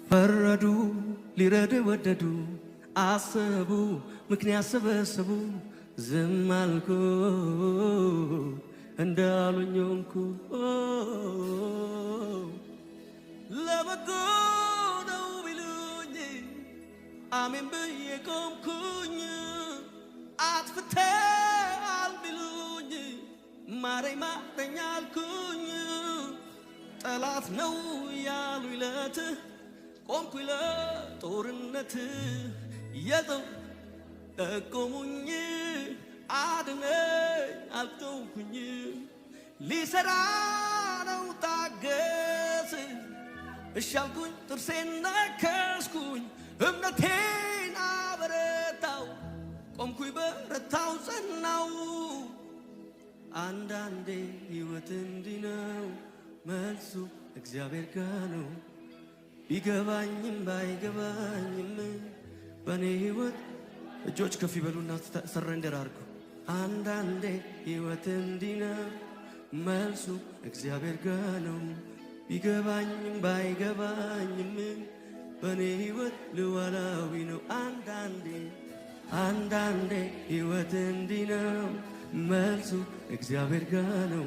ፈረዱ፣ ሊረዱ ወደዱ፣ አሰቡ፣ ምክንያት ሰበሰቡ። ዝም አልኩ፣ እንዳሉኝ ሆንኩ። ለበጎ ነው ቢሉኝ አሜን ብዬ ቆምኩኝ። አጥፍተሃል ቢሉኝ ማረኝ ማረኝ አልኩኝ። ጠላት ነው ያሉ ይለት ቆምኩኝ ለጦርነት። የጠው ጠቆሙኝ፣ አድነኝ አልተውኩኝ። ሊሰራ ነው ታገስ እሺ አልኩኝ፣ ጥርሴን ነከስኩኝ፣ እምነቴን አበረታው፣ ቆምኩኝ፣ በረታው፣ ጸናው። አንዳንዴ ሕይወት እንዲህ ነው፣ መልሱ እግዚአብሔር ጋ ነው። ቢገባኝም ባይገባኝም በእኔ ሕይወት እጆች ከፍ ይበሉና surrender አድርጉ። አንዳንዴ ሕይወት እንዲህ ነው፣ መልሱ እግዚአብሔር ጋ ነው። ቢገባኝም ባይገባኝም በእኔ ሕይወት ሉዓላዊ ነው። አንዳንዴ አንዳንዴ ሕይወት እንዲህ ነው፣ መልሱ እግዚአብሔር ጋ ነው።